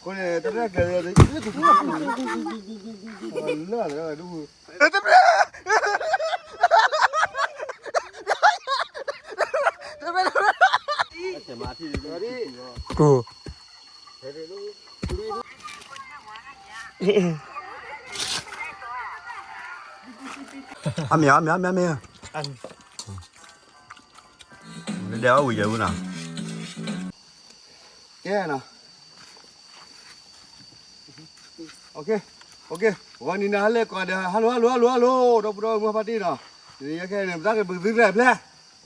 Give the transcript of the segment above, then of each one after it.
အဃိန့ၣ် တရဲၣ်ကျဲၤ လၢ တရဲၣ် ကိ အမ့ၢ် အမ့ၢ် အမ့ၢ် အမ့ၢ် ဒဲးအီၣ်ဝံၤယဲၢ်ဝံၤနီၤ ကဲနီၤ ဂီၤနံၤနၤဟါလၢကိးဂၤဒဲး ဟါလၢ ဟါလၢ ဟါလၢ ဟါလၢ ဒီပုၢ်ဒီဝဲၢ်မုၢ်ဖါတံၢ်နီၤ တနံၤညါခဲအံၤန့ၣ် ပသးကဘုးသုတဖျၢၣ်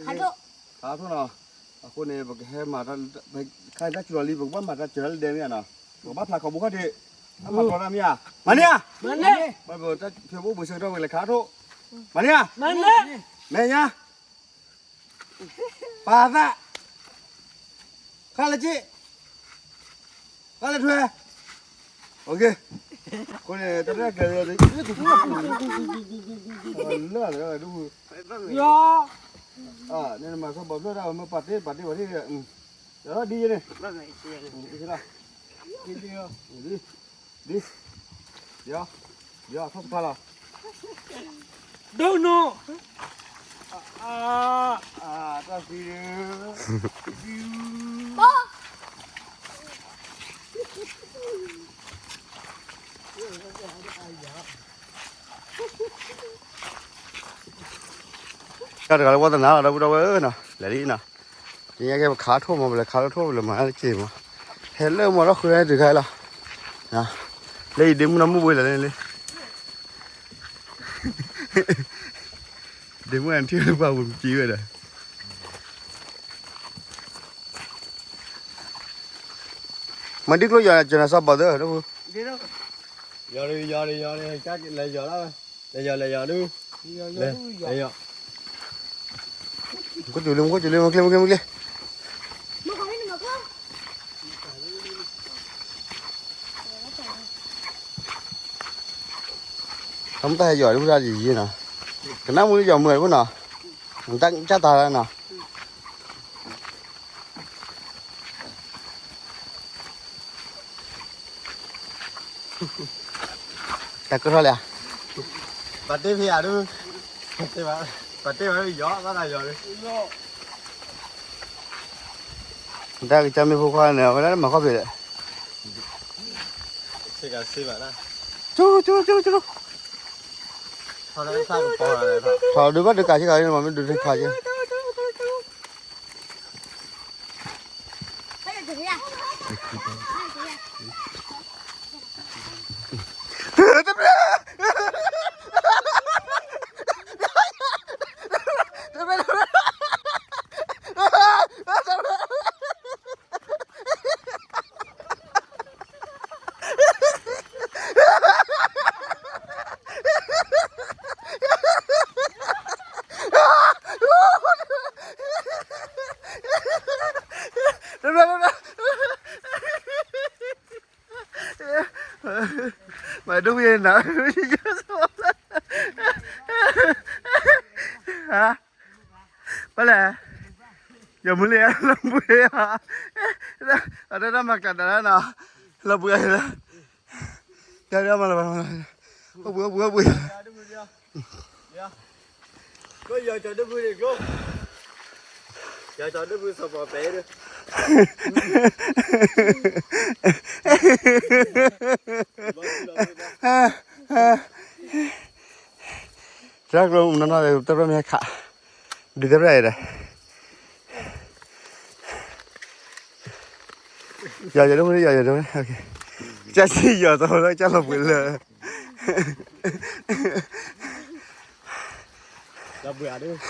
ခါထိၣ်နီၤ အဃိန့ၣ် ပကဟဲမၤတၢ် ခါတၢ်စူၤလီၤလံ ပကဘၣ်မၤတၢ်စၢၤတၢ်လၢဒဲမ့ၢ်ဧါနီၤ ပကဘၣ်ဖျါခီဘိခီၣ်ထံး အမၤတီတၢ်မ့ၢ်ဧါ မၤန့ၢ်ဧါ ဘၣ်ဘၣ်တၢ်ဖျိးဘိဘှံးဆၢကတီၢ်ဝဲလဲၤခါထိၣ် မၤန့ၢ်ဧါ မဲာ်ညါ ပာ်သး ခါလၢက့ ခါလၢထွဲ အဃိန့ၣ် တရဲၣ်ကျဲၤ လၢ နမၤထီၣ်ဘီဖျၢၣ်တၢ် မ့ၢ်ပာ်တ့ၢ်ပာ်တ့ၢ်ပာ်တ့ၢ် ဒီးဒ်ယဲန့ၣ် ဒ် ဒ် ဒ် ထီၣ်စခါလီၤ ဒိၣ်နီၢ် တၢ်သံ တၢ်တဂၤလၢဝါသနာလီၤ ဒီပုၢ်ဒီဝဲၢ်ဧၢနီၤ လဲၤလံနီၤ ကညဲကဲပခါထိၣ်မး ပလဲၤခါလၢထိၣ် ပလဲၤမၤတက့ၢ်မး ဟဲလၢမီၤထီၣ်ဃုတဂၤလီၤ လၢယဒ့မုၣ်နီၢ်မုၣ်ဝဲလဲၣ်လၢ ဒ့မုၣ်အထံၣ်ပှၤဝံၤကံဝဲဒီး မၤဒ်ကျိယီၤ ကနၤစီၤဘီၣ်သၢ ဒီပုၢ် ယီၤ ယီၤ ယီၤ လဲၤယီၤလီၤ လဲၤယီၤ လဲၤယီၤဒုး လဲၤယီၤ မုၢ်ကျိၤလံ မုၢ်ကျိၤလံ မုၢ်ကျိၤလံ မုၢ်ကျိၤလံ တၢ်မုၢ်တၢ်ဟဲယီၤဒ်ဖုဒၣ်ယံၤယံၤနီၤ ကနၣ်မုၢ်လၢယီၤမုၢ်ဒ်ဖုနီၤ တၢ်တၢ်တၢ်နီၤ တၢ်ကထီၣ်လံဧါ ပာ်တ့ၢ်ဖဲယၤဒုး ပာ်တ့ၢ်ဘၣ် ပာ်တ့ၢ်ဘၣ်ယီၤ ဘၣ်သးယီၤဒုး တၢ်ကစၢ်မ့ၢ်ဖိခွါန့ၣ် အဝဲဒၣ်မၤခီၣ်ဖံးလဲၣ် ဆ့ကၤဆ့ဘၣ်ဒၣ် ကၠိကၠိကၠိကၠိ ထီၣ်ဒုးဘၣ်ဒုးကးဆ့ကၤန့ၣ် မ့ၢ်ဒုးထံခါက့ မၤဒိၣ်ဝံၤနၤ ဟါ ဘၣ်လဲၣ် ယမုၢ်လံဧါ လီၤဘှံးဧါ အတၢ်မၤကျးတၢ်နီၤ လီၤဘှံးဧါ တၢ်မၤလီၤဘှံး အိၣ်ဘှံး အိၣ်ဘှံး အိၣ်ဘှံး ကျိယီၤကၠီၤဒိၣ်ဘုန့ၣ်ကျိ ယီၤကၠီၤဒိၣ်ဘုစီၤပီၤပဲဒုး တၢ်ကျိနီၢ်နီၢ် တၢ်ပြၢမ့ၢ်ခး ဒုးတၢ်ပြၢအံၤဒီး ယီၤယီၤဒိၣ်မုၢ် ယီၤယီၤဒိၣ်မုၢ် ကၢ်စံယီၤသီလၢကၢ်လီၤပှဲၤလၢ လီၤပှဲၤဒုး အစံယီၤသီလီၤန့ၣ် တဘ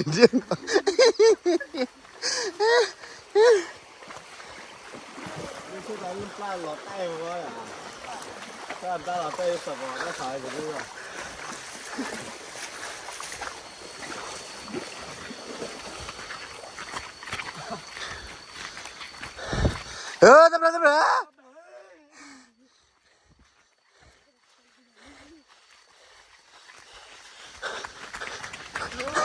ျီတဘျီ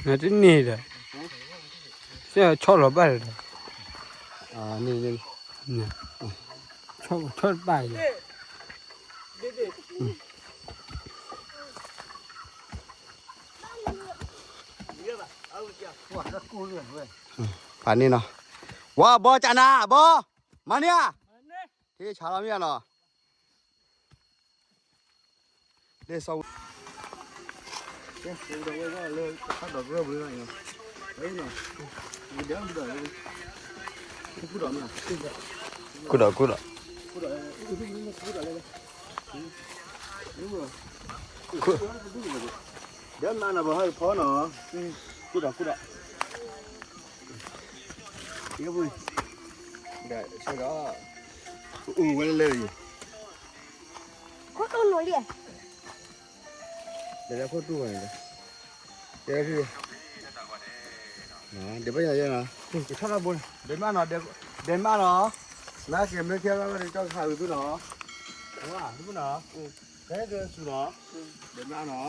နတန့ၢ်ဒီး, ဆီၣ်လီၤဘၣ်ဒီး, ဆီၣ်တဘၣ်ဒီး, ဖးန့ၢ်နီၤ, ဝါဘီကနၤဘီ, မၤန့ၢ်ဧါ, ထံဆးလီၤမ့ၢ်ဧါနီၤ. ကူၣ်ဒီးကူၣ်ဒီး, ဒီးမၤနၤဘၣ်ဟီဖီနီၤ, ကူၣ်ဒီးကူၣ်ဒီး, ဒီး, အူဝဲလၢလၢ, ခိၣ်တူၢ်လိာ်လံ, ဒီးခိၣ်တူၢ်ဝဲန့ၣ်, တဲ, ဒဲးဘၣ်ယၤယဲနီၤ, ကဆီၣ်လီၤဘိန့ၣ်, ဒဲးမးနီၤ, ဒဲးမးနီၤ, နက့ၤမ့ၢ်ခဲလီၤဒီးကၠီကဟးဂုာ်သုနီၤ, ဝါ, ကဲကဲဆူနီၤ, ဒဲးမးနီၤ,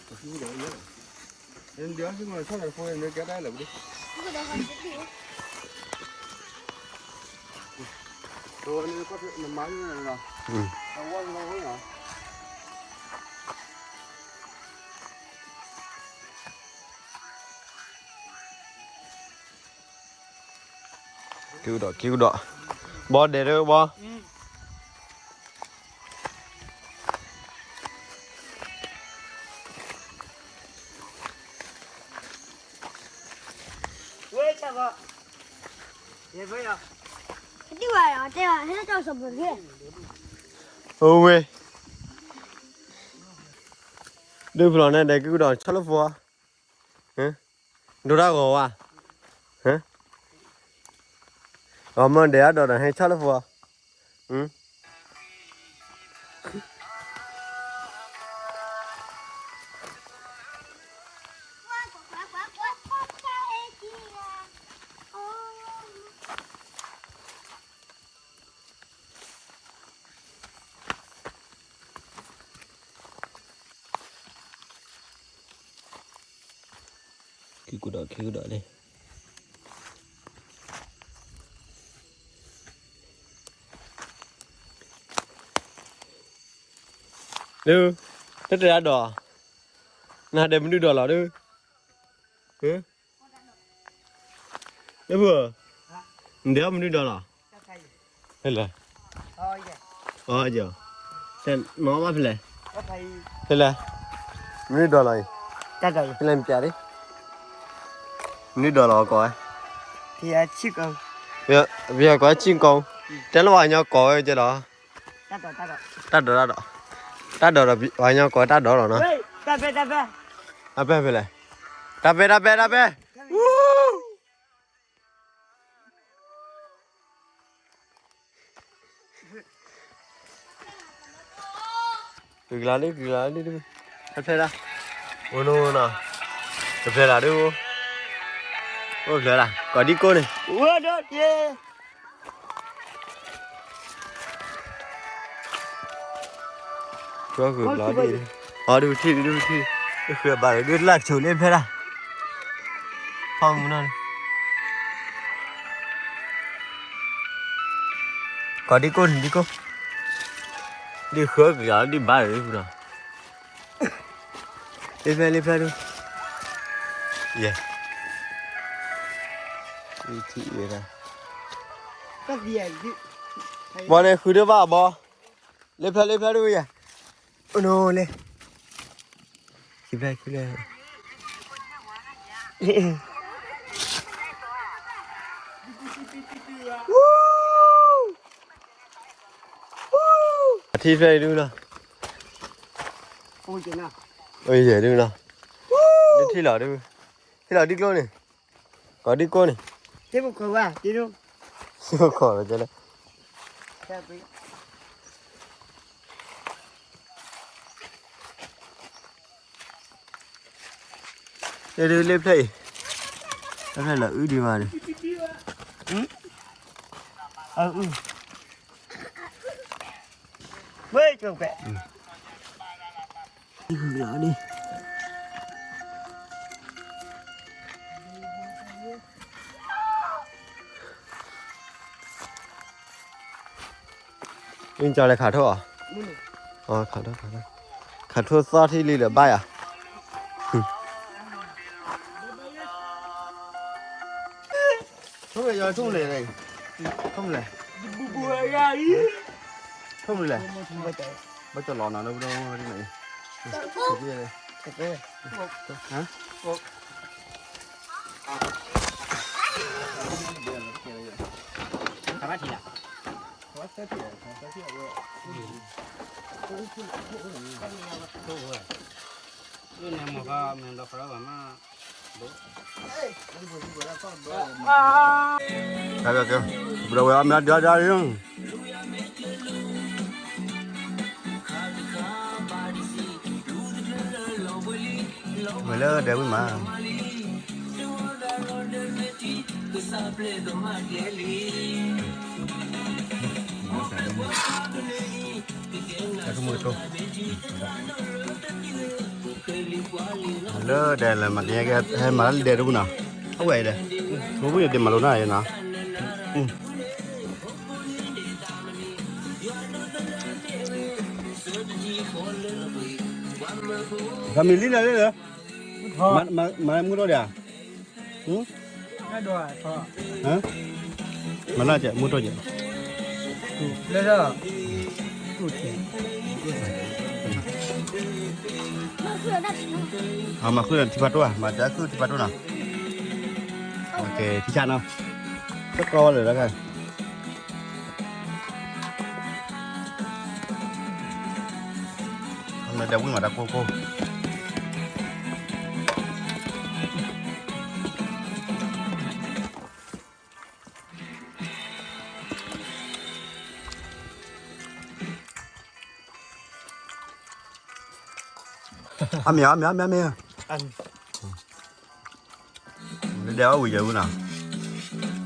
ဒီး, က့ၤဒီး, က့ၤဒီး, ဘီဒဲးတဘီ. ဝဲ, ဒုးဖျိးန့ၣ်ဒဲးက့ၤဒီး ဆီၣ်လၢဖိ, ဒိတၢ်ဂီၤဝါ, ဂီၤမီဒဲးအဒိးဒီးဟဲဆီၣ်လၢဖိ, က့ၤကဒီး က့ၤကဒီးလံ. ဒုး, တတဲအဒိး, နဟးဒဲးမနုၤဒိးလီၤဒုး, လၢဖု, နဒဲးအီၣ်မနုၤဒိးလီၤ, ဖဲလဲၣ်, အီၣ်ယီၤ, နီၢ်ဘၣ်ဖဲလဲၣ်, ဖဲလဲၣ်, မနုၤဒိးလီၤအံၤ, ဖဲလဲၣ်နပျးဒ်, မနုၤဒိးလီၤကိးဝဲ, ပယီၤကိးဝဲ ကံၢ်ကိၣ်, တဲလၢပှၤကညီကိးဝဲကဲလီၤ, တၢ်ဒိး, တၢ်ဒိး, တၢ်ဒိးဒီးပှၤကညီကိးဝဲတၢ်ဒိးလီၤနီၤ, တၢ်ပဲဖဲလဲၣ်, တၢ်ပဲဖဲလဲၣ်, တၢ်ပဲ တၢ်ပဲ, ကကလၤလံ ကကလၤလံ, တဖျဲဒၣ်, အိၣ်နီၤ, တဖျဲဒၣ်ဒုး, အိၣ်ဖျဲဒၣ် ကိးဒံကိၢ်န့ၣ်, ဝဲဒီးက့ၤ ကီၢ်ဃုာ်ဘျီဒ်, အီၤဒုးထံၣ်ဒုးထံၣ်, ဒုးဃုာ်ဘၣ်ဒုးလၢ်ဆိးလၢဖဲဒၣ်, ဖီမုၢ်နီၤန့ၣ်, ကိးဒံကိၢ်န့ၣ်ဒံကိၢ်, ဒုးဃုာ်ကယၤဒုးဘၣ်ဒုးနီၤ, လၢဖဲလၢဖဲဒုး, ယဲ, ထံၣ်ဝဲဒၣ်, ဘီန့ၣ်ဃုာ်ဒုးဘၣ်ဘီ, လၢဖဲလၢဖဲဒုးယဲ, အိၣ်နီၤလၢ ခံဖျၢၣ်ခံဖျၢၣ်, အထံၣ်ဖျၢၣ်အံၤဒုနီၤ, အိၣ်ယဲၢ်ဒုနီၤ, ဒုထံၣ်လီၤဒု, ထံၣ်လီၤဒုကျိန့ၣ်, ကိးဒုကိၢ်န့ၣ်, စ့ခိၣ်လီၤကဲလၢ လၢဖျၢၣ်အံၤ, လၢဖျၢၣ်လီၤအုဒံးမးန့ၣ်, ဝဲကဲ, ဃုာ်လီၤဒ်, မ့ၢ်ကၠီလဲၤခးထိၣ်အီၤ, ခးထိၣ်ခးထိၣ်, ခးထိၣ်သီၣ်ထံလံဒီးဘၣ်ယၤ, ထိၣ်လဲၣ်, ထိၣ်လဲၣ်, ထိၣ်လဲၣ်, ဘၣ်ကၠီလီၤနီၤ, ပဝဲအီၣ်မ့ၤဒီးဒီး, ဝဲလၢဒဲဝံၤမး, လၢဒဲလၢမၤကယဲကဟဲမၤလၢဒဲတပူၤနီၤ, အဝဲဒဲ, မ့ၢ်ပူၤန့ၣ်ဒဲမၤလိနီၤနီၤ, ဖးမံၤလံလၢလၢလၢ, မၤမူထီၣ်ဒဲးဧါ, မၤနၢ်ကဲမူထီၣ်ကဲ, မၤဃုာ်ထံဖးတိၢ်ဧါ, မၤတၢ်ဃုာ်ထံဖးတိၢ်နီၤ, ထံဆးနီၤ, တၢ်ကီဝဲလၢာ်လၢ်, မ့ၢ်ဒဲဝံၤမးတၢ်ကိၢ်ကိၢ်, အမ့ၢ်အမ့ၢ်အမ့ၢ်အမ့ၢ်, လၢဒဲအီၣ်ဝံၤယဲဝံၤနီၤ,